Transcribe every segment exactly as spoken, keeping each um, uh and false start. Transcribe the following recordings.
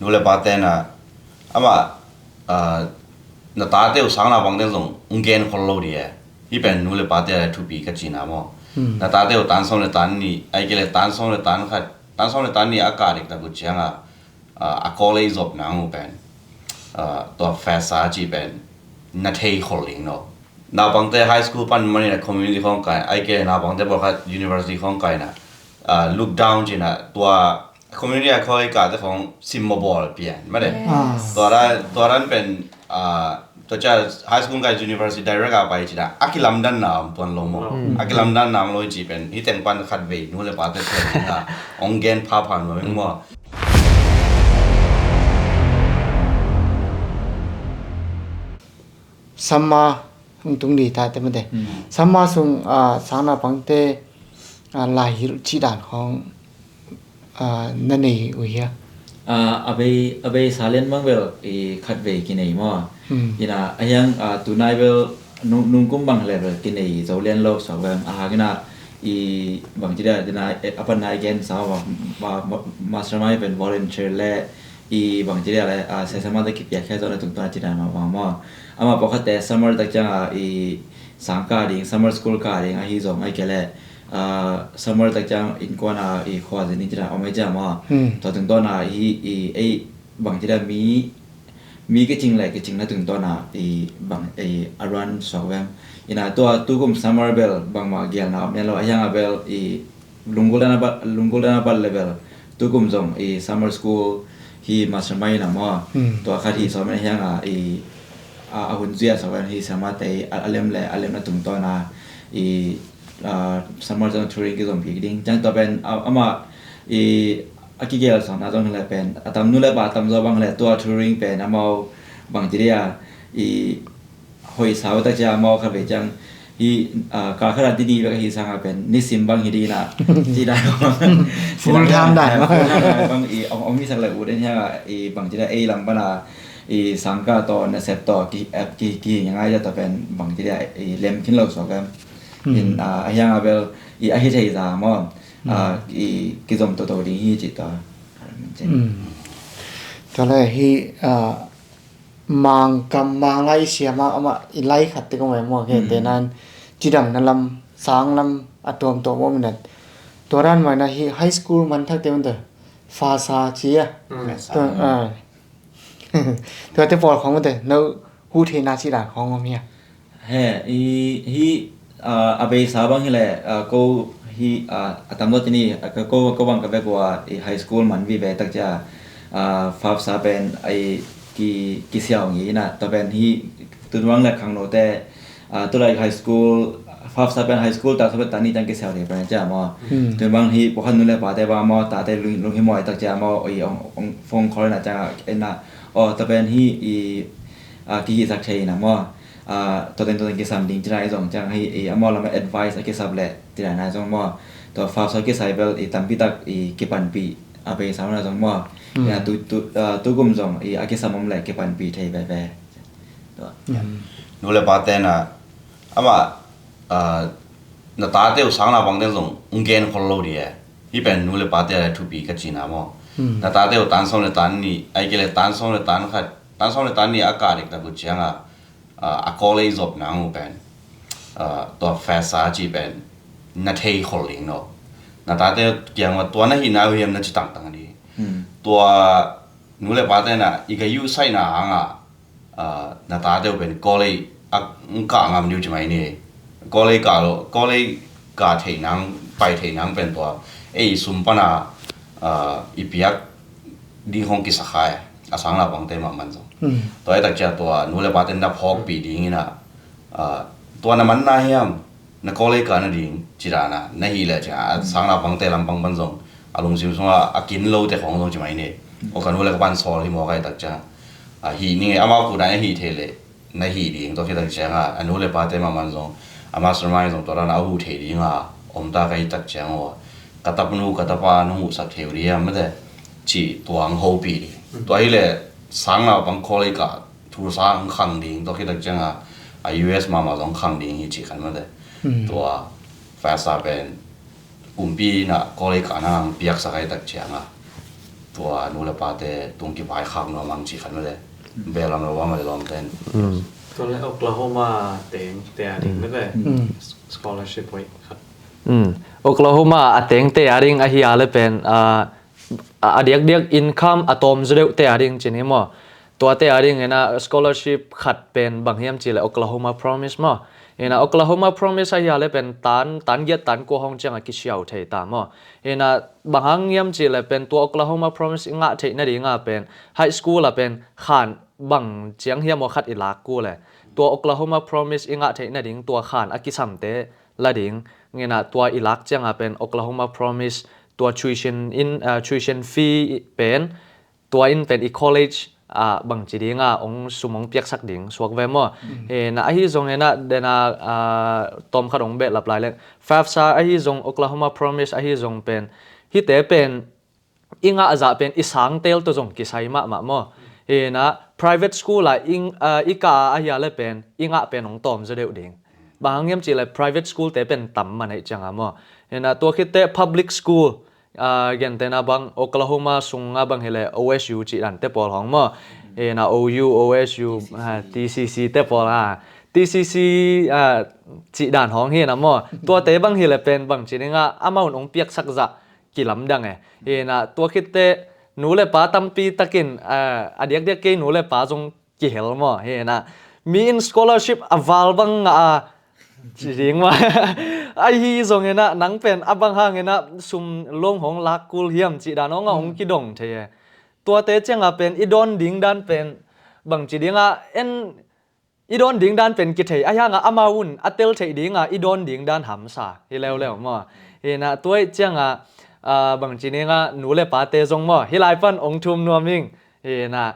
Nu le pa ten ah, amah, ah, na tate uh sang naupang ten zong hong gen khol lo ding e. Hih pen nu le pa ten ah thupi ka cihna maw. Hmm. Na tate uh tan sawm le tan nih, ahih kei leh tan sawm le tan khat, tan sawm le tan nih a kah diktak uh ciangah, ah, a college zop nang uh pen, ah, tua FAFSA cih pen na thei khol ding lo. Naupangte high school pan manin a community khawng kai, ahih kei leh naupangte pawlkhat university khawng kai in ah, ah, look down ci-in ah, tua community a college kahte khawng simmawh bawl pian mah de. Yes. Ah. Tua dan, tua dan pen, ah, tua ciang high school kai university direct a pai ci-in ah, a kilamdanna om tuan lo maw. Hmm. A kilamdanna om lo cih pen hih teng pan khatvei nu le pate pen ah hong gen phapha nuam ing maw. Summer hong tung ding ta te mah de. Hmm. Summer sung, ah, sang naupangte, ah, laihilh cih dan khawng, ah, na nei uh hia? Ah, a bei, a beisa lian bang bel i khatvei kinei maw. Hmm. Ina, a hiang, ah, tunai bel nung, nung kum bang le bel kinei zo lian lo suak vem. A hang ina, i bang ci dia, ina, eh, a panna i gen sa maw, ma, ma, mastermind pen volunteer le, i bang ci dia le, ah, session mah te kipiak khia zo na tungtawn a ci dan mah bang maw. Amah pawlkhatte summer tak ciang a i sang kah ding, summer school kah ding ahi zong ahih kei leh, ah, summer tak ciang innkuan a i khua zin ding ci dan om ahi ciang maw. Hmm. Tua tungtawn a i, i, ei bang ci dia mi, mi kicing le kicing na tungtawn a i bang, i a run suak vem. Ina tua tukum summer bel bangmah gelna om lian lo, a hiang a bel i lunggulhdan a bat, lunggulhdan a bat le bel tukum zong i summer school hi mastermind na maw. Hmm. Tua khat hi sawm in a hiang a i, a, a hun zui a sawm in hi summer te a, a lem le a lem na tungtawn a i, a, summer zong touring kizom kik ding. Ciang tua pen, a, amah i a kigel sawm na zong hi le pen a tam nu le pa tam zaw bang hi le tua touring pen amau bang ci dia i hoih sau tak ciang amau khatvei ciang hi, ah, kal khat a dini bek ahi sang a pen nisim bang hi ding ina ci dan. Full time dan. Full time dan bang i om, om hi sak le ut in hiang a i bang ci dia ei lam pan a i sang kah tawh nasep tawh ki, eh, ki, ki ngai ja tawh pen bang ci dia i lem khin lo suak em. Hmm. In, ah, a hiang a bel i a hi thei za maw. Hmm. Ah, i kizom toto ding hi ci tawh. Hmm. Tua le hi, ah, Mangkam, Manglai i siam a, amah i lai khat te kong ve maw, kei te nan cidamna lam, sang lam a tuamtuam om in a. Tua dan mah in a hi high school man thak te man te FAFSA ci a. Mm. Tua, ah. Tua te pawl khawng man te, no huh theihna ci dan khawng om hia? He, i, hi, ah, a beisa bang hi le, ah, ko hi, ah, a tam dot ini, ah, ka ko, ko bang ka vek ua, i high school man vive tak cia, ah, FAFSA pen, ai, ki, kisiau ngi ina, tua pen hi, tun bang le khangno te, ah, tu lai high school, FAFSA pen high school tak sa pen tani tang kisiau de pen cia mo. Hmm. Tun bang hi, pokhan nu le pa te bang mo, ta te lung, lung hi mo, ai tak cia mo, i ong, ong phone call na cia, ina, o, tua pen hi, i, ah, kihi sak thei ina mo. Ah, tua teng tua teng kisam ding ci nai zong ciang hi, i, a maw lam advice a kisap leh ci nai zong maw. Tua FAFSA kisai bel i tampi tak i kipanpih a bei sam na zong maw. Hmm. Ya, tu, tu, ah, tu kum zong i a kisam om leh kipanpih thei veve. Tua. Hmm. Nu le pa te na, amah, ah, na tate uh sang na bang ten zong ung gen khol lo di e. Hi pen nu le pa te a thupi ka ci na maw. Hmm. Na tate uh tan sawm le tan nih, ai ke le tan sawm le tan khat, tan sawm le tan nih a kah dek tak uh ciang a, ah, a college zop nang uh pen, ah, tua FAFSA ci pen na thei khol ding no. Na tate kiang ua tua na hi na uh hiam na ci tangtang di. Hmm. Tua nu le pa te na i ka yu sai na hang a, ah, na tate uh pen college a kah ngam diu ci mai ni. College kah lo, college kah thei nang, pai thei nang pen tua ei sum pan a, ah, i piak ding hong kisa khai a sang la bang te ma man zong. Hmm. Tua ai tak cia tua nu le pa te na phawk pi ding ina, ah, tua na man na hiam, na college kah na ding ci dan a na hi le cia a sang la bang te lam bang ban zong a lungsim sung a a kin lo te khong zong ci mai ni. O ka nu le ka pan sawl hi mo kai tak cia a hi ni nge amau ku dan a hi thei le na hi ding tua khit tak ciang a, a nu le pa te ma man zong, a mastermind zong tua dan a hu thei ding a om ta kai tak ciang ua, ka tap nu ka tap pa nong hu sak thei uh ding a mate ci tuang ho pi ding. Tua hi le sang na bang college kah thu sa ang khang ding tua khit tak ciang a, a U S ma ma zong khang ding hi ci khan mate. Hmm. Tua FAFSA pen kumpi na college kah na ang piak sa kai tak ciang a. tua nu le pate tung kivaikhak nuam ang ci khat mate. Belam lo ama le lawmte in. Tua le Oklahoma teng te a ding mate. Scholarship hoih khat. Oklahoma a teng te a ding ahi a le pen a diakdiak income a tawm zaw deuh te a ding ci ni maw? Tuate a ding ina scholarship khat pen bang hiam ci le Oklahoma Promise maw? Ina Oklahoma Promise ahi a le pen tan tan giat tan kua hong ciang a kisiau thei ta maw? Ina bang hang hiam ci le pen tua Oklahoma Promise i ngah theih nading a pen high school a pen khan bang ciang hiam aw khat i lak ku le tua Oklahoma Promise i ngah theih nading tua khan a kisamte la ding. Ina tua i lak ciang a pen Oklahoma Promise tua tuition in tuition fee pen tua in pen i college ah bangci dinga ong sum ong piaksak ding suak ve maw? Ina ahi zong ina dena tawm khat ong behlap lai leng FAFSA ahi zong Oklahoma Promise ahi zong pen hite pen i ngah zah pen i sang tel tawh zong kisai mahmah maw? Ina private school ah i ka a ahi a le pen i ngah pen ong tawm zaw deuh ding. Bang hang hiam ci le private school te pen tam man aih cianga maw? Ina tua khitte public school gentena bang Oklahoma sunga bang hile O S U cih dan te pawl hong maw? Ina O U, O S U, T C C te pawl, T C C cih dan hong hi na maw? Tuate bang hile pen bangci dinga amount ong piaksak zah kilamdang e. Ina tua khitte nu le pa tampi takin a diakdiak kei nu le pa zong kihel maw? Hi na mi in scholarship a val bang ngah a ci ding maw? Ahi zong ina nang pen a bang hang ina sum long hong lak kul hiam cih dan hong a hong kidong thei e. Tuate cianga pen i dawn ding dan pen bangci dinga en i dawn ding dan pen kithei ahi hanga amau un a tel theih dinga i dawn ding dan hamsa hi leuleu maw? Ina tuai cianga bangci dinga nu le pate zong maw hi lai pan ong thum nuam ing. Hi na.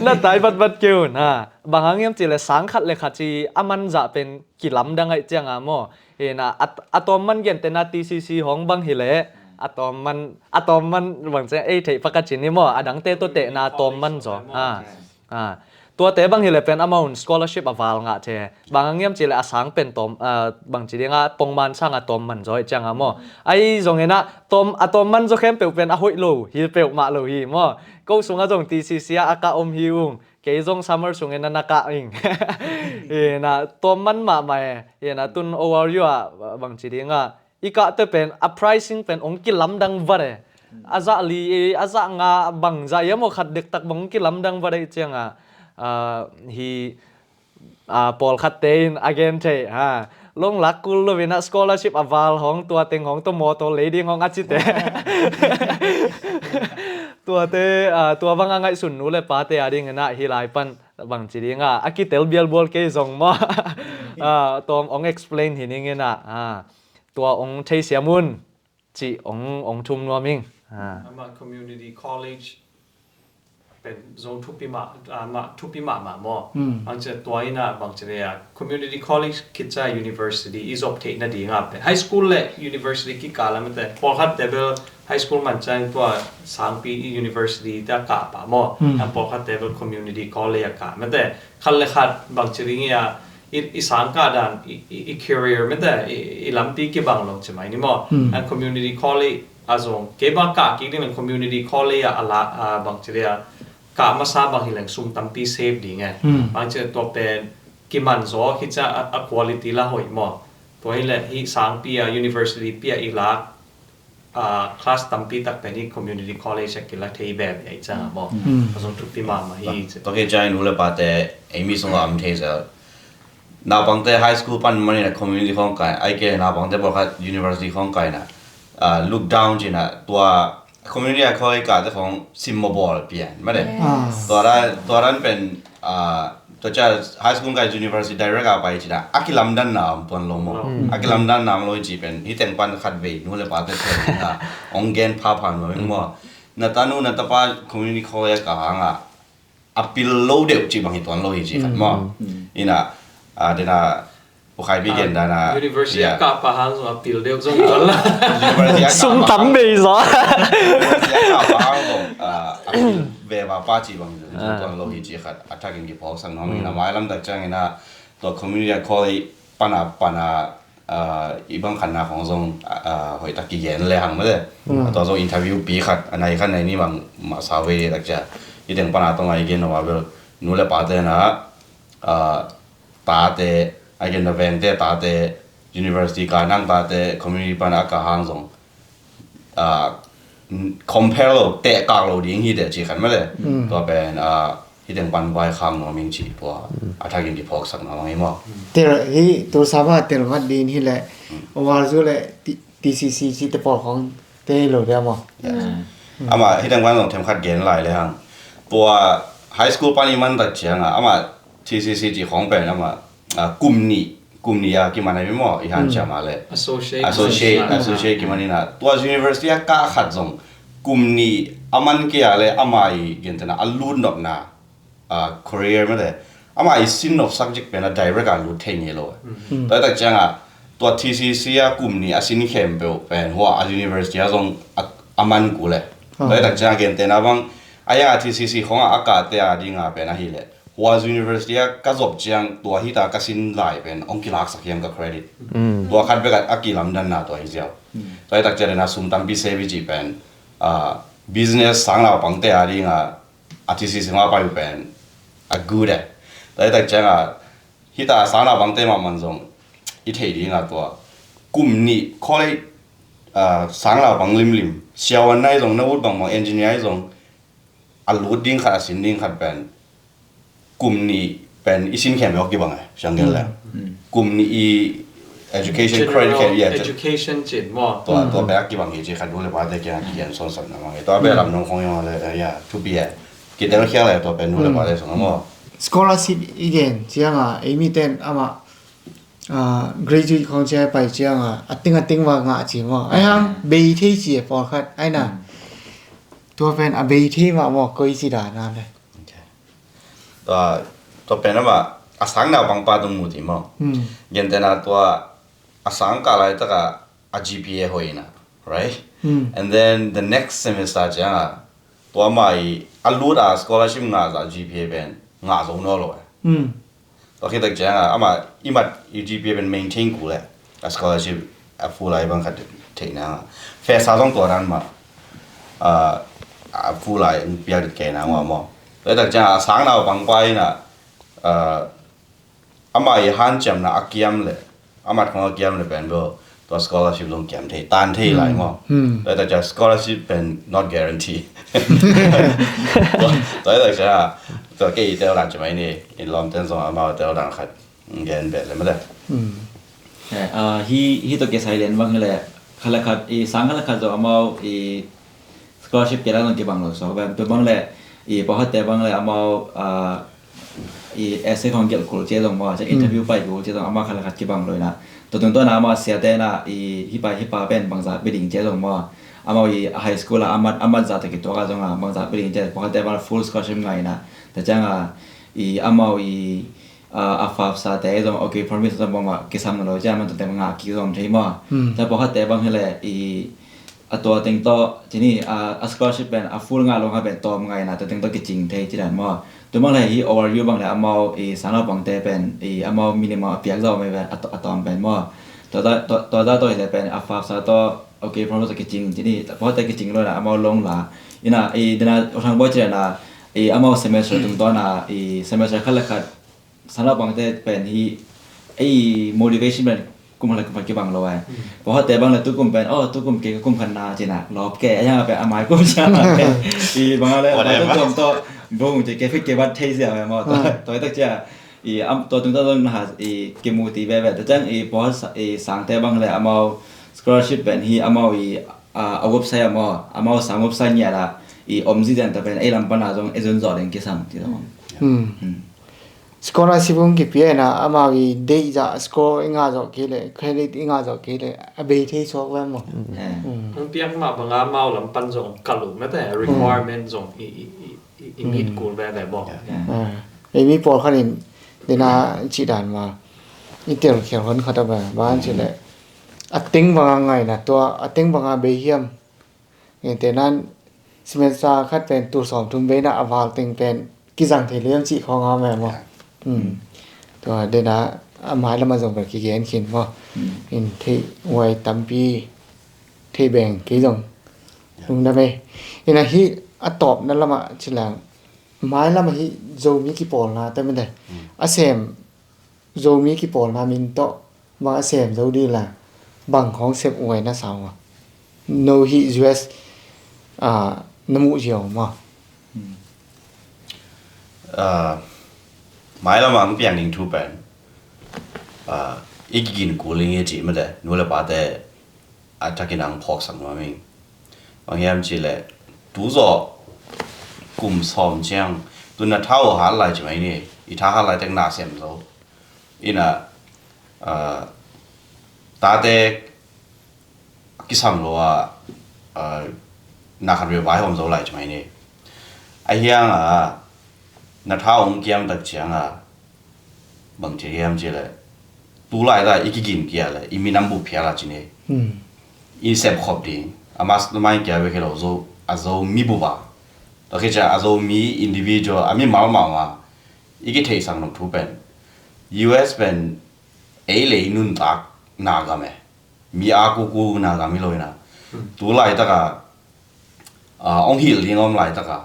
Na tai vatvat keu na. Bang hang hiam ci le sang khat le khat ci a man zah pen kilamdang aih cianga maw? Hi na a tawm man gente na T C C hong bang hi le a tawm man a tawm man bang ciang ei theih paka ci ni maw? A dangte tawh tehna a tawm man zaw. Tuate bang hi le pen amau un scholarship a val ngah the. Bang a ngiam ci le a sang pen tawm bangci dinga pongman sanga tawm man zaw ih cianga maw? Ahi zongin a tawm a tawm man zaw khempeuh pen a hoih lo hi peuhmah lo hi maw? Ko sunga zong T C C a a kah om hi ung. Kei zong summer sungin a na kah ing. Ina tawm man mahmah e. Ina tun overview ah bangci dinga i kahte pen a pricing pen ong kilamdang vat e. A zah li a zah nga bang zah ia maw khat dektak bang ong kilamdang vat e ih cianga hi pawlkhatte in a gen thei ha. Long lak kul lo ina scholarship a val hong tua teng hong tua mawtaw lei ding hong a cite. Tuate tua bang a ngaihsun nu le pate a dingina hi lai pan bangci dinga a kitel bialbual kei zong maw? Tawm ong explain hi ningina tua ong theisiam un cih ong ong thum nuam ing. Amah community college pen zong thupi mah amah thupi mahmah maw? Ang cia tua ina bangci le a community college khitca university i zop theih nadinga pen high school le university kikal a mate pawlkhat te bel high school man ciang tua sangpi i university ta kah pah maw? Ang pawlkhat te bel community college a kah mate khat le khat bangci ding ia i sangkah dan i career mete i lampi kibang lo ci mai ni maw? An community college a zong kei bang kah kik ding an community college a a la bangci dia kah masa bang hi leng sum tampi save ding e. Bangci tua pen kiman zaw hi ca a quality la hoih maw? Tua hi le hi sangpi a university pi a i lak class tampi tak pen hi community college a kila thei bebe ai ca maw? A zong thupi mahmah hi. Tua kei ca i nu le pate ei mi sungah om thei zel. Naupangte high school pan manin a community khawng kai ai kei naupangte pawlkhat university khawng kaina look down cina tua community a khawng kate khawng sim mabawl pian mane. Tua dan pen tua cia high school kai university direct a pai cina a kilamdanna om tuan lo maw? A kilamdanna om lo i ci pen hi teng pan khat vei nu le pate ong gen phapha nuam ing maw? Na tanu na tapa community khawng a ka hanga a pil lo deuh ci bang hi tuan lo hi ci khat maw? Ina dena pukhai bi gen dana university a kah pahang zong a pil deuh zong tuan la. Sum tam bei zaw. University a kah pahang zong a pil ve va pa ci bang hi tuan lo hi ci khat a thakin kiphawk sak nuam ina mailam tak ciangina tua community a khawng pana pana Ah, i bang khatna khong zong, ah, hoih tak kigen le hang mate. Mm. Tua zong interview pi khat, a nai khat nai ni bang masa ve tak cia. I teng pana tong ai gen no bel nu le pate na, ah, tate, ai gen na vengte tate, university ka nang tate, community pana ka hang zong, ah, compare lo, teh kak lo ding hi te ci khan mate. Mm. Tua pen, ah, hi teng pan vai khang no ming ci tua, a thakin kiphawksak na mang i maw. Tel hi, tu sama tel mat din hi le, wal zu le T-, TCC ci te pawl khong te lo dia maw. Yes. Ama hi teng pan zong them khat gen lai le hang. Tua high school pan i man tak ciang a, ama TCC ci khong pen ama, ah, kum nih, kum nih a kiman ai maw, i han ciam a le. Associate. Associate, associate kiman ina. Tua university a ka khat zong, kum nih a man kei a le ama i gentena a lut nopna, ah, career mate. Ama i sin nop subject pen a direct a lut thei ngei lo. Tua i tak ciang a, tua TCC a kum nih a sin khempeuh pen hua a university a zong a, a man ku le. Tua i tak ciang a gentena bang, a yang a TCC khong a, a kate a ding a pen a hi le. Hua university a ka zop ciang tua hita ka sin lai pen ong kilaksak hiam ka credit. Tua khat bek a kilamdanna tua hi ziau. Tua hi tak ciang a sum tampi save i ci pen, ah, business sang naupangte a ding a, a TCC ma pai pen a good eh. Tua hi tak ciang a hita sang naupangte ma man zong i thei ding a tua kum nih college, ah, sang naupang limlim siavuan nai zong na ut bangbang engineer zong a lut ding khat a sin ding khat pen kum nih pen i sin khempeuh a kibang eh, siang gen le. Kum nih i education credit khempeuh, yeah, education cin maw. Tua, tua pen a kibang hi ci khat du le pate kiang a kigen sonsat na mang eh. Tua pen lam nong khong yong le, eh, yeah, thupi eh. Kitel khial le tua pen du le pate song maw. Scholarship i gen ciang a, ei mi ten ama, ah, graduate khong cia pai ciang a, a ting a ting va ngah ci maw. Ai hang, bei thei ci eh pawlkhat, ai na. Tua pen a bei thei mah maw, koi ci dan a le. Okay. Tua, tua pen ama, a sang naupang pa tung mu ti maw. Gentena tua, a sang ka lai taka, a GPA hoih ina, right? And then the next semester ciang a, tua ama i, a lut a scholarship ngah zah GPA pen, ngah zo naw lo eh. Tua khit tak ciang a, ama i mat i GPA pen maintain ku le, a scholarship a full ai bang khat theih nang a. Fesa zong tua dan mah, ah, a full ai piak dit kei nang ua maw. Tua tak ciang a, sang naupang pa ina, ah, ama i hanciamna a kiam le, a mat khong a kiam le pen bo, tua scholarship zong kiam thei, tan thei lai maw. Tua tak ciang scholarship pen not guarantee. Tua, tua tak ciang a, tua kei i tel dan ci mai ni, i lawm ten zong amau tel dan khat gen beh le mate. Eh, ah, hi, hi to ke sai len bang le, khala khat, i sang khala khat zong amau, i scholarship ke la zong kibang lo. So, bang, tu bang le, i pawlkhatte bang le amau, ah, i essay khong gelh kul cia zong maw, cia interview pai kul cia zong amau khala khat kibang lo ina. Tua tungtawn a amau siate na, i hi pa, hi pa pen bangza pia ding cia zong maw. Amau i high school a amat, amat za te kituak a zong a, bangza pia ding cia, pawlkhatte bang full scholarship ngai ina. Tua ciang a, i amau i, ah, a fapsate zong, okay, promise zong bang ma, kisam na lo cia, man tua te bang a ki zong thei maw. Tua pawlkhatte bang hi le, i, a tua teng tawh, ci ni, a, a scholarship pen, a full ngah lo kha pen tawm ngai na, tua teng tawh kicing thei ci dan maw. Tu bang le hi overview bang le amau, i sang naupangte pen, i amau minimum a piak zaw mai pen, a, a tawm pen maw. Tua za, tua, tua za tawh hi le pen, a fapsa tawh, okay, promise kicing, ci ni, pawlkhatte kicing lo na, amau long la. Ina, i dena, o thang boi ci dan a, i amau semester tungtawn a, i semester khat le khat, sang naupangte pen hi, ei motivation pen kum khat le kum khat kibang lo ai. Pawlkhatte bang le tukum pen, oh, tukum ke kum khat na ci na, lawp ke, a yang pen a mai kum cia pen. I bang le, a mai tukum tawh, bung ci ke fit ke bat thei sia pen maw, tua, tua tak cia. I am, tua tung tawh zong na ha, i kimu ti veve. Tua ciang i pawlkhat sa, i sangte bang le amau scholarship pen hi amau i, a, a website a maw, amau sang website ngiat a, i om zizen ta pen, ei lam pana zong, ei zun zawh ding kisam ti zong. Scholarship hong kipia ina, amau i deih zah score i ngah zawh kei le, credit i ngah zawh kei le, a bei thei suak ve maw. Hong piak mah banga amau lam pan zong ka lum mete, requirement zong i, i, i, i, i meet kul veve maw. Ei mi pawlkhat in, dena ci dan ma, i tel khial hon khat a ba, ban ci le, a teng banga ngaina tua, a teng banga bei hiam. Ngeite nan semester khat pen tul sawm thum beina a val teng pen kizang thei liam cih khawng a mem maw. Tua dena a mailam a zong bel kigen khin maw. In theih huai tampi theih beng kei zong lungdam e. Ina hi a tawpna lamah cilang mailam a hi Zomi kipawlna te mite a sem Zomi kipawlna min tawh bang a sem zo dila bang khawng sep huai na sau a no hi U S a na muh ziau maw. Mailam a ang piang ding thu pen i kigin kul ding i cih mate nu le pate a thakin ang phawksak nuam ing. Bang hiam cih leh tu zawh kum sawm ciang tu na tha uh hat lai ci mai ni. I tha hat lai tek na sem zo ina tate kisam lo a na khat ve vaihawm zo lai ci mai ni. A hiang a na tha ong kiam tak ciang a bang ci hiam ci le tu lai ta i kigin kia le i minam bu phial a ci ni. I sep khop ding a mastermind kia ve ke lo zo a zo mi bu ba. Tua khi cia a zo mi individual a mi mal mal ma i kitheihsak nop thu pen U S pen ei le i nuntak na gam e. Mi a kuku na gam i lo ina tu lai taka ong hil ding om lai taka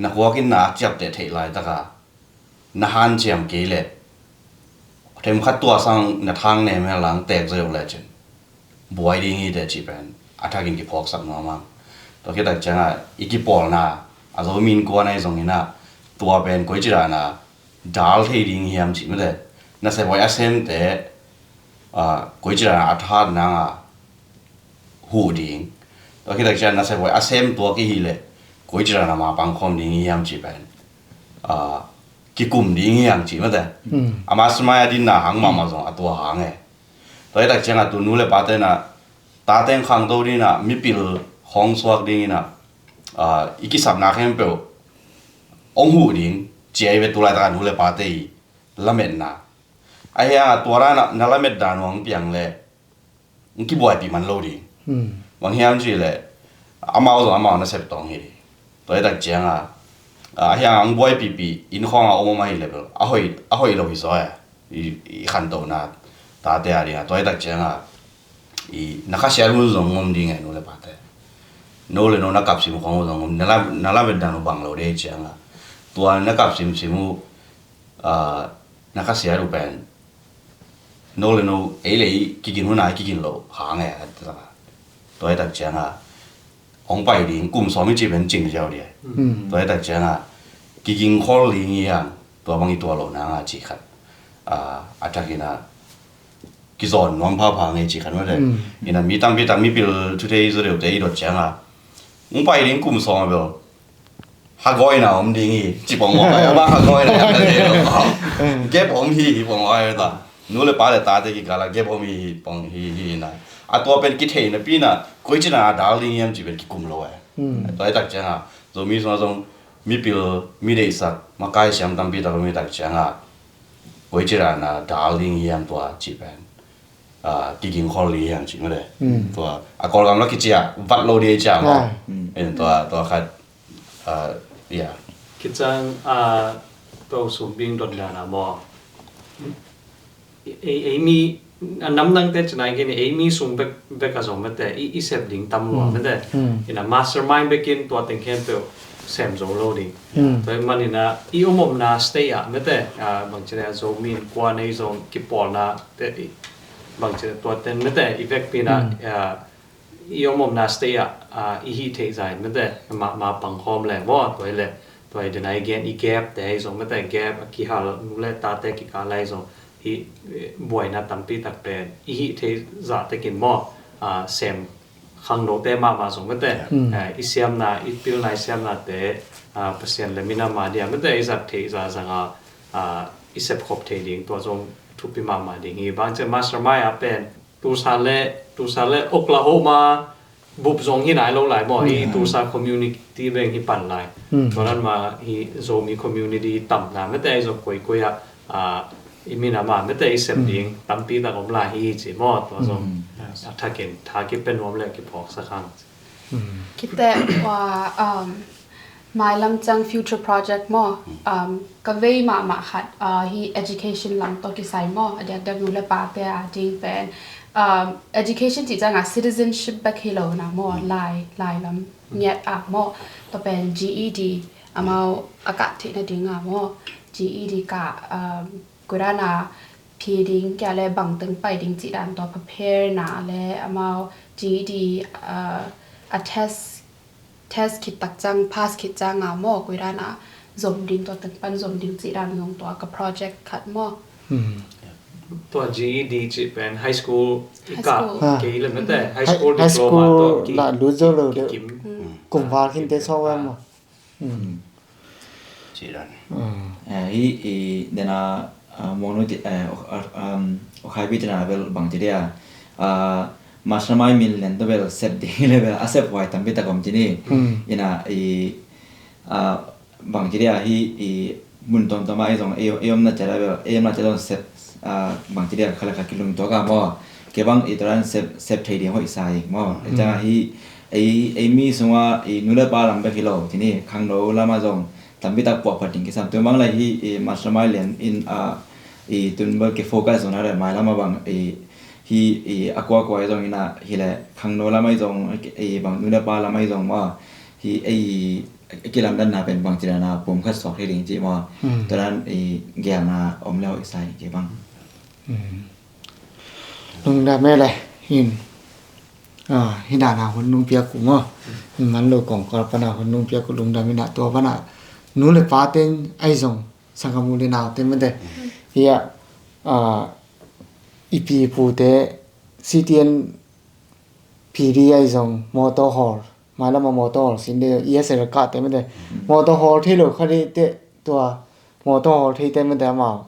na kuakin na a ciapteh theih lai taka na hanciam kei le themkhat tua sang na thang nem hel lang tek zo le cin buai ding hi te ci pen a thakin kiphawksak nuam ang. Tua khitak cianga i kipawlna a zo min kuan ahi zongina tua pen koi ci dana dal thei ding hiam ci mate na se buai a semte koi ci dana a that nanga huh ding. Tua khitak cian na se buai a sem tua ki hi le koi ci dana ma pangkhawm ding hiam ci pen kikum ding hiam ci mate a mastermind a dinna hang mahmah zong a tua hang e. Tua hitak cianga tu nu le pate na tateng khangto dingina mipil hong suak dingina i kisapna khempeuh ong huh ding cia i ve tu laitaka nu le pate i lametna a hianga tua dana na lamet dan uang piang le ong kibuaipih man lo ding. Bang hiam ci le amau zong amau na sep tawng hi ding. Tua hitak cianga a hianga ong buaipihpih inn khawnga om om ahi le bel a hoih lo hi zaw e. I khantona tate a dinga tua hitak cianga i na khasiat hun zong om ding e nu le pate. No le no na kapsim khong zong om na lamet dan uh bang lo dei cianga tua na kapsimsim uh na khasiat uh pen no le no ei le i kigin huna i kigin lo hang e. Tua hitak cianga hong pai ding kum sawm i ci pen cing ziau ding e. Tua hitak cianga kiging khol ding i hang tua bang i tua lo nanga ci khat a thakina kizawn nuam phapha ngei ci khat mate. Ina mi tampi tak mipil thute i zaw deuhte i dot cianga hong pai ding kum sawm a bel hagawina om ding hi ci pong mawk ai ama hagawina gep om hi hi pong ai ta. Nu le pa le tate kikala gep om hi hi pong hi hi na a tua pen kitheina pina koi cina a dal ding hiam ci pen kikum lo ai. Tua i tak cianga Zomi sunga zong mipil mi deihsak makai siam tampi tak mi tak cianga koi cina a dal ding hiam tua ci pen kiging khol ding hiam ci mate. Tua a Kawlgam la kicia vat lo ding cia maw. Tua tua khat ya kicang a to sum bing dot dana maw. Ei mi a namdangte cina i kini ei mi sum bek bek a zong mate i sep ding tam lua mate. Ina mastermind bekin tua teng khempeuh sem zo lo ding. Tua i manina i omomna stay ah mate bang cina a Zomi in kua nei zong kipawlna te bang cina tua ten mate i vekpina i omomna stay ah i hih theih zai mate ma pangkhawm le maw tua i le tua i dena i gen i gap te i zong mate gap a kihal nu le tate kikal lai zong hi buaina tampi tak pen i hih thei zah tekin maw sem khangnote mahmah zong mate i siamna i pilna i siamnate Pasian le minam a dia mate i zat thei zah zanga i sepkhop thei ding tua zong thupi mahmah ding hi bang cia mastermind a pen Tulsa le Tulsa le Oklahoma bup zong hi nai lo lai maw hi Tulsa community beng hi pan lai. Tua nan ma hi Zomi community tam na mete ai zong koi koi a i min a ma mete i sem ding tampi tak om lai hi ci maw tua zong a thakin tha kipen nuam le kiphawk sak hang. Kite wa um Mailam ciang future project maw? Um, ka vei mahmah khat, uh, hi education lam tawh kisai maw? A diakdiak nu le pate a ding pen, um, education cih ciangah citizenship bek hi lo na maw? Lai, lai lam ngiat ah maw? Tua pen G E D amau a kah theih nading ah maw? G E D kah, um, koi dan a phi ding kia le bangteng pai ding cih dan tua prepare na le amau G E D, uh, a test test khit tak ciang, pass khit ciang a maw, koi dan a zom ding, tua teng pan zom ding cih dan zong tua ka project khat maw. Tua G E D cih pen high school i kah kei le mete, high school diploma tawh ki, la lut zo lo deuh. Kum val khin te sawk vang maw. Cih dan. Eh, i, i, dena, ah, monu ti, eh, ok, ah, um, ok hai bi tena bel bang ti dia. Ah, mastermind min len to bel sep ding le bel a sep huai tampi tak om ti ni. Ina, i, ah, bang ti dia hi, i, mun tom tom a i zong, i, i om na tera bel, i om na tera zong sep, ah, bang ti dia khala kha kilung to ka mo. Ke bang i toran sep, sep thei ding hoih sa i mo. E tang hi, ei, ei mi sunga i nu le pa lam bek hi lo, ti ni khangno lama zong tampi tak puak phat ding kisam. Tu bang lai hi, i mastermind lian in, ah, i tun bel ki focus zong na le mai lama bang, i hi, i a kua kua i zong ina hi le khangno lama i zong, i bang nu le pa lama i zong ma hi, ei kilamdanna pen bang ci dana pum khat suak hi ding ci ma. Turan i gelna om le hoih sa i ke bang. Lungdam e le hin. Ah, hi dana hun nung piak ku maw. Hin man lo kong kal pana hun nung piak ku lungdam ina tua pana nu le pa ten ai zong sangam u le nau ten mete. Hia, ah, i pi pu te C T N P D ai zong motor hawl. Mai lama motor hawl sin de E S L ka te mete. Motor hawl thei lo kha de te tua motor hawl thei te mete amau.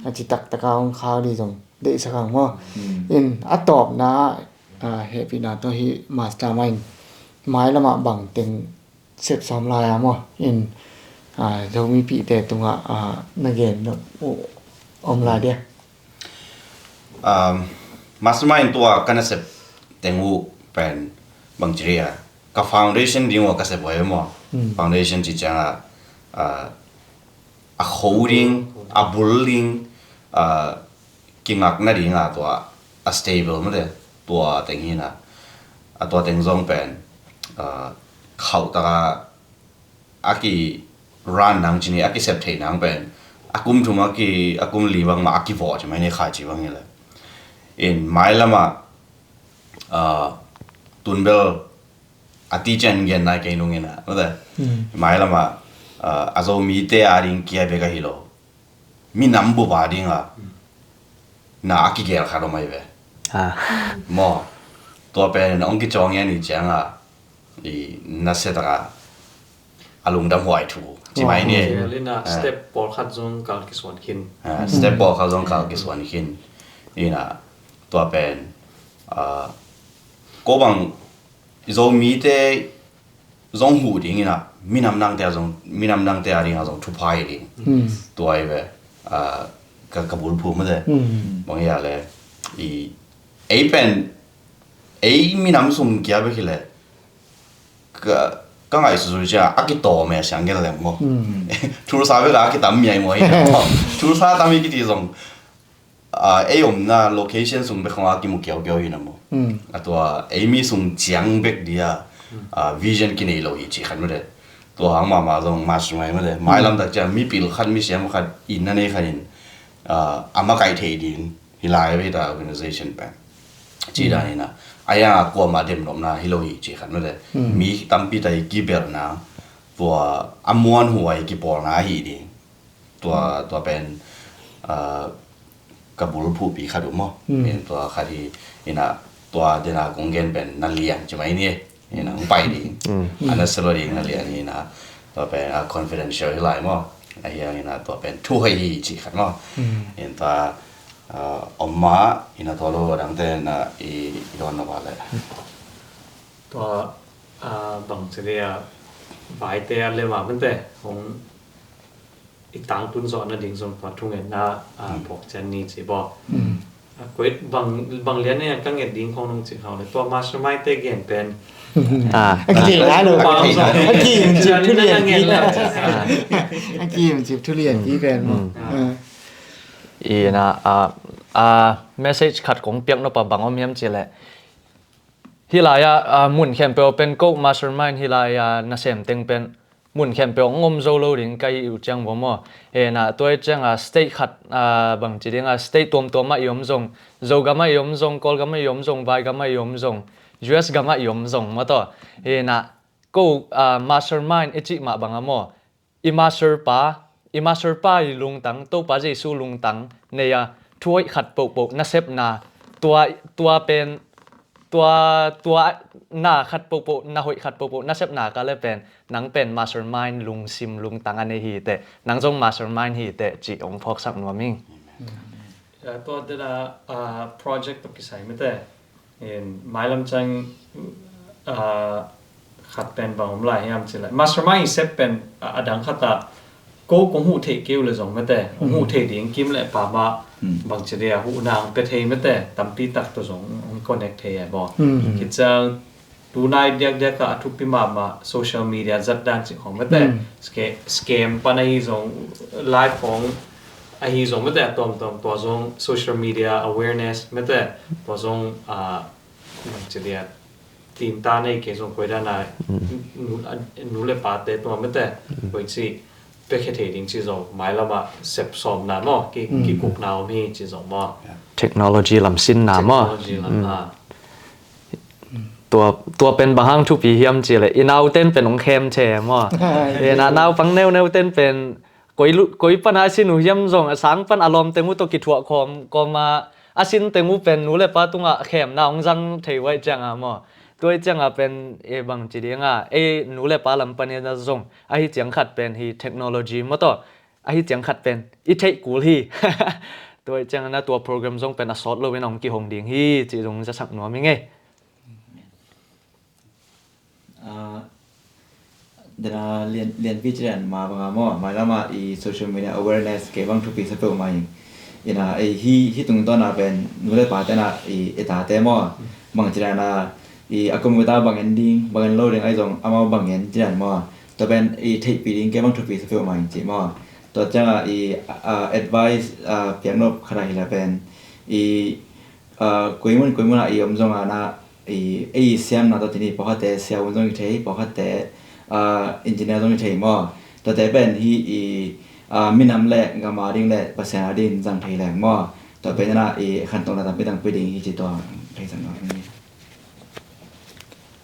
A ci tak taka hong khak di zong deihsak hang maw. In a tawpna, ah, hehpihna tawh hi mastermind mai lama bang teng sep sawm lai a maw. In, ah, Zomi pihte tungah, ah, na gen uh om lai dia. Um, mastermind tua ka na sep teng uh pen bang ci ria. Ka foundation ding uh ka sep uh ai maw. Foundation ci cianga, ah, a kho ding, a bul ding, ah, kingakna ding a tua a stable mate tua teng hina. A tua teng zong pen, ah, khauh taka a ki run nang cini, a ki sep thei nang pen a kum thum a ki, a kum li bang ma a ki vawh ci mai ni khai ci bang hi le. In mai lama, ah, tun bel a ti cian gen nai kei nung ina mate. Mai lama, ah, a Zomi te a ding kia bek a hi lo. Minam bup a dinga na a kigel khat om ai ve. Maw, tua pen ong kicawng ia ni cianga i na setaka a lungdam huai thu ci mai ni. Step pawlkhat zong kal kisuan khin. Step pawlkhat zong kal kisuan khin. Ina tua pen, ah, ko bang Zomite zong huh ding ina, minam dangte a zong, minam dangte a dinga zong thupha hi ding. Tua hi ve, ah, ka, ka bulphuh mate. Bang hia le, i, ei pen, ei minam sung kia bek hi le, ka, ka ngaihsutsuh cia, a kitawm e siang gen lem maw. Thulsa bek a kitam mi ai maw hi maw. Thulsa tam hi kiti zong, ah, ei omna location sung bek khong a kimu kiaukiau hi na maw. A tua ei mi sung ciang bek dia, ah, vision kinei lo hi ci khat mate. Tua hang mahmah zong mastermind mate. Mailam tak ciang mipil khat, misiam khat, inn a nei khat in, ah, a makaih thei ding hi lai ve ta organization pen. Ci dan ina. A yang a kuama demnopna hi lo hi ci khat mate. Mi tampi ta i kibelna, tua a muanhuai kipawlna hi ding. Tua, tua pen, ah, ka bulphuhpi khat uh maw. Tua khat hi, ina, tua dena kong gen pen na liang ci mai ni. Ina, hong pai ding. A na selo ding na liang ina. Tua pen, ah, confidential hi lai maw. A hiang ina, tua pen thu hei hi ci khat maw. In tua, ah, om ma, ina tua lo dangte na i, i don na ba le. Tua, ah, bang ci dia, vaite a le ma mante, hong i tangtun zawh nading zong tua thungetna, ah, phawk cian ni ci baw. A koi bang, bang lian e ka nget ding khong nong ci khau le. Tua mastermind te gen pen, Ah. A ki ngai lo. A ki cip thu lian ki. A ki cip thu lian ki pen maw. Ah. Ina, ah, ah, message khat kong piak nop a bang om hiam cih leh, hih lai-ah, ah, mun khempeuh pen ko mastermind hih lai-ah nasem teng pen mun khempeuh hong om zo lo ding ka hih uh ciang maw. Ina, tua ih ciangah state khat, ah, bangci dingah state tuamtuam ah i om zong, Zogam ah i om zong, Kawlgam ah i om zong, Vaigam ah i om zong, U S gam ah i om zong maw tawh. Ina, ko, ah, mastermind i cih mah bangah maw, i master pa, i master pa i lungtang, Topa Jesu lungtang nei a, thu hoih khat pohpoh nasepna, tua, tua pen, tua, tua na khat pohpoh, na hoih khat pohpoh nasepna ka le pen, nang pen mastermind lungsim lungtang a nei hi teh, nang zong mastermind hi teh, cih hong phawksak nuam ing. Tua tena, ah, project tawh kisai mete. In mailam ciang, ah, khat pen bang om lai hiam cih leh, mastermind i sep pen, ah, a dang khat ah ko kong huh theih kei uh le zong mete, kong huh theih ding kim le pa mah, bangci dia huhna hong pia thei mete, tampi tak tawh zong hong connect thei e maw. Khit ciang tunai diakdiak ah a thupi mahmah social media zat dan cih khawng mete. Sca-, scam pan ahi zong, live khawng ahi zong mete, a tuamtuam tua zong social media awareness mete, tua zong, ah, bangci dia tinta nei kei zong koi dan a nu, nu le pate tua mete, koi ci piakhia thei ding ci zong mailam ah sep sawmna maw, ki, kikupna om hi ci zong maw. Technology lam sinna maw. Technology lam, ah. Tua, tua pen bang hang thupi hiam cih leh, i nau ten pen hong khem che maw. Ina, naupang neuneu ten pen koi lu-, koi pan a sin uh hiam zong, a sang pan a lawm teng uh tawh kithuah khawm, kawm a, a sin teng uh pen nu le pa tungah khemna hong zang thei uh ahih ciangah maw. Tua ahih ciangah pen, e bangci dingah, ei nu le pa lam panin a zong, ahi ciang khat pen hi technology maw tawh, ahi ciang khat pen i theih kul hi. Tua ahih ciangah na tua program zong pen a sawt loin hong kihong ding hi, cih zong zasak nuam ing ei. Ah, dena lian, lianpi ci lian ma banga maw, mailam ah i social media awareness kei bang thupi sa peuhmah ing. Ina, ei hi, hi tungtawn a pen nu le pa tena i, i tate maw, bang ci lian a i a computer bang en ding, bang en lo ding ahi zong amau bang en ci lian maw. Tua pen i theihpih ding kei bang thupi sa peuhmah ing ci maw. Tua ciangah i, ah, advice, ah, piak nop khat ah hi la pen i, ah, koimun koimun ah i om zong a na i, ei siamna tawh tini pawlkhatte siamun zong i thei, pawlkhatte, ah, engineer zong i thei maw. Tuate pen hi i, ah, minam le gam a ding le Pasian a ding zang thei leng maw. Tua pen ina i khantohna tampi tampi ding hi ci tua thei zang maw.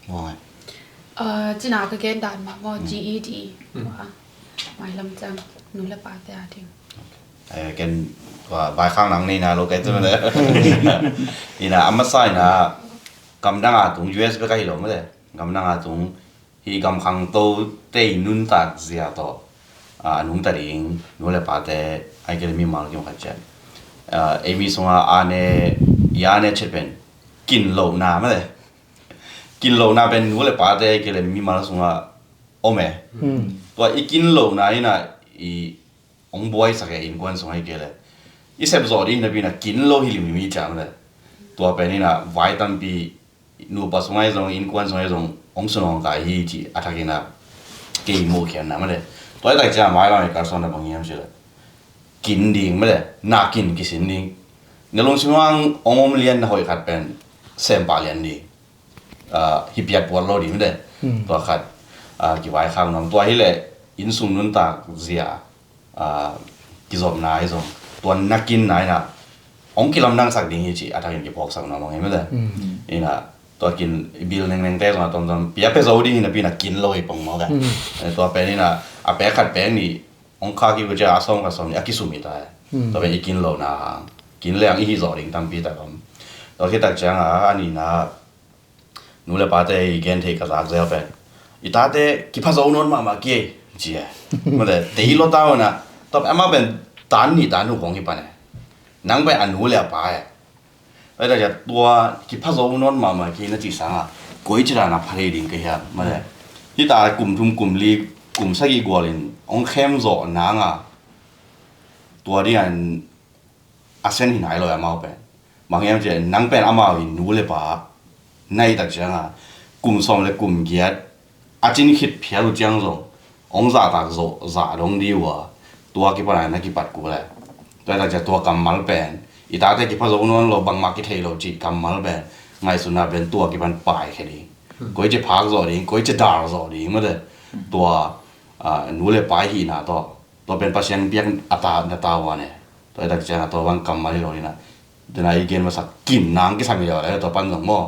Maw. Ah, cina ka gen dan mah maw, G E D. Mailam ciang nu le pate a ding. Eh, ken, tua, vaikhak nang nei na lo kei cun. Ina, a masa ina, gamdang a tung, U S bek a hi lo mate. Gamdang a tung, hi gam khangto te i nuntak zia tawh, ah, a nungta ding, nu le pate, ai kei le mimal kim khat cian. Ah, ei mi sunga a ne, i a ne chet pen, kin lo na mate. Kin lo na pen, nu le pate, ai kei le mimal sunga, om e. Tua i kin lo na ina, i, hong buaisak e innkuan sung ahi kei le. I sep zawh ding napi na kin lo hi limlim hi ciang le. Tua pen ina vai tampi nupa sung ahi zong innkuan sung ahi zong hong sun hong kai hi ci a thak ina kei muh khian na mate. Tua i tak ciang mailam i kalsuan na bang hiam ci le. Kin ding mate, na kin kisin ding. Na lungsim hang hong om lian na hoih khat pen sem pah lian ding. Ah, hi piat puat lo ding mate. Tua khat, ah, kivaikhak nuam. Tua hi le innsung nuntak zia, ah, kizopna hi zong. Tua na kin na ina. Hong kilamdangsak ding hi ci, a thakin kiphawksak nuam hong hi mate. Ina, tua kin i bil nengneng te zong a tomtom. Pia pe zo ding hi napi na kin lo hi pong maw ka. Eh, tua pen ina, a pek khat pek nih, hong kha ki bu cia a sawm khat sawm nih, a kisum hi ta e. Tua pen i kin lo na hang. Kin le hang i hi zo ding tampi tak om. Tua khit tak ciang a, a nihna, nu le pate i gen thei ka zak zel pen. I tate kipha zo nawn mahmah kei, ci e. Mate, tei lo ta una, tua pen amah pen tan nih tan uh kong hi pan e. Nang pen a nu le a pa e. Ai ta cia tua kipha zo nawn mahmah kei na ci sanga, koi ci dan a pha thei ding ka hiam, mate. Hi ta kum thum kum li, kum sagih gual in, hong khem zawh nanga, tua ding an, a sen hi nai lo amau pen. Bang hiam ci le, nang pen amau i nu le pa, na hih tak cianga, kum sawm le kum giat a cin khit phial uh ciang zong hong zahtak zawh zah dong dih uh a, tua kipan a na kipat kul e. Tua hi tak ciang tua kammal pen i tate kipha zo nawn lo, bangmah kithei lo cih kammal pen ngaihsutna pen tua kipan paikhia ding, koi ci phak zawh ding, koi ci dar zawh ding mate. Tua ah, nu le pa i hihna tawh, tua pen Pasian piak a ta, na tavuan e. Tua hi tak ciang a tua bang kammal hi lo ding a, tua na i gen masa kin nang kisam hi lo le tua pan zong maw.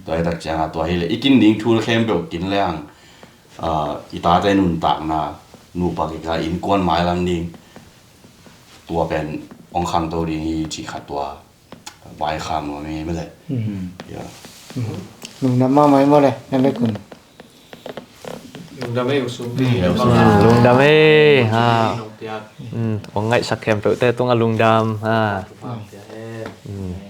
Tua hi tak ciang a tua hi le i kin ding thu khempeuh kin le ang, ah, i tate nuntakna, nupa kikal innkuan mailam ding, tua pen hong khangto ding hi cih khat tua vaikhak nuam hi mate. Ya. Lungdam mahmah hi maw le, na le kun. Lungdam ei, U Sum. Mm, lungdam ei, ha. Mm, hong ngaihsak khempeuhte tungah lungdam, ha. Mm.